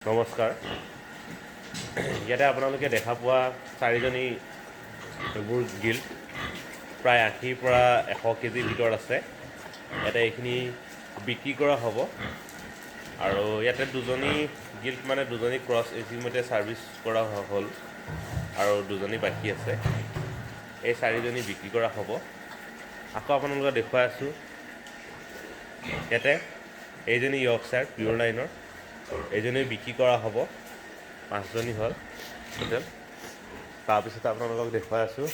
নমস্কাৰ। ইয়াতে আপোনালোকে দেখা পোৱা চাৰিজনী এইবোৰ গিল্ট প্ৰায় 80ৰ পৰা 100 কেজিৰ ভিতৰত আছে। ইয়াতে এইখিনি বিক্ৰী কৰা হ'ব। আৰু ইয়াতে দুজনী গিল্ট, মানে দুজনী ক্ৰছ ইতিমধ্যে ছাৰ্ভিচ কৰা হ'ল আৰু দুজনী বাকী আছে। এই চাৰিজনী বিক্ৰী কৰা হ'ব। আকৌ আপোনালোকক দেখুৱাই আছোঁ, ইয়াতে এইজনী য়ৰ্কশ্বায়াৰ পিয়'ৰ লাইনৰ, এইজনী বিক্ৰী কৰা হ'ব। পাঁচজনী হ'ল টোটেল। তাৰপিছত আপোনালোকক দেখুৱাই আছোঁ,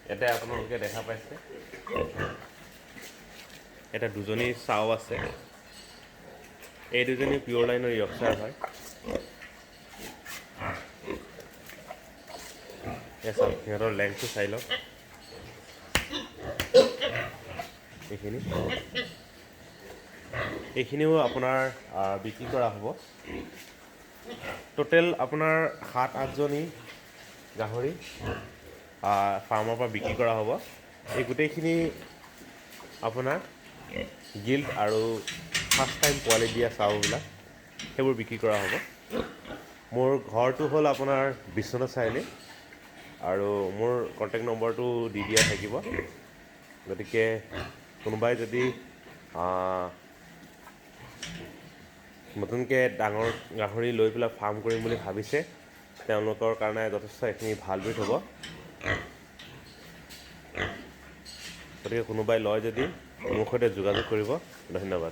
ইয়াতে আপোনালোকে দেখা পাইছে, ইয়াতে দুজনী চাও আছে। এই দুজনী পিয়'ৰ লাইনৰ য়ৰ্কশ্বায়াৰ হয়। এয়া চাওক, সিহঁতৰ লেংথটো চাই লওক। এইখিনি, এইখিনিও আপোনাৰ বিক্ৰী কৰা হ'ব। টোটেল আপোনাৰ 7-8জনী গাহৰি ফাৰ্মৰ পৰা বিক্ৰী কৰা হ'ব। এই গোটেইখিনি আপোনাৰ গিল্ট আৰু ফাৰ্ষ্ট টাইম পোৱালি দিয়া চাউবিলাক, সেইবোৰ বিক্ৰী কৰা হ'ব। মোৰ ঘৰটো হ'ল আপোনাৰ বিশ্বনাথ চাৰিআলি আৰু মোৰ কণ্টেক্ট নম্বৰটো দি দিয়া থাকিব। গতিকে কোনোবাই যদি নতুনকৈ ডাঙৰ গাহৰি লৈ পেলাই ফাৰ্ম কৰিম বুলি ভাবিছে, তেওঁলোকৰ কাৰণে যথেষ্ট এইখিনি ভাল ব্ৰীড হ'ব। গতিকে কোনোবাই লয় যদি মোৰ সৈতে যোগাযোগ কৰিব। ধন্যবাদ।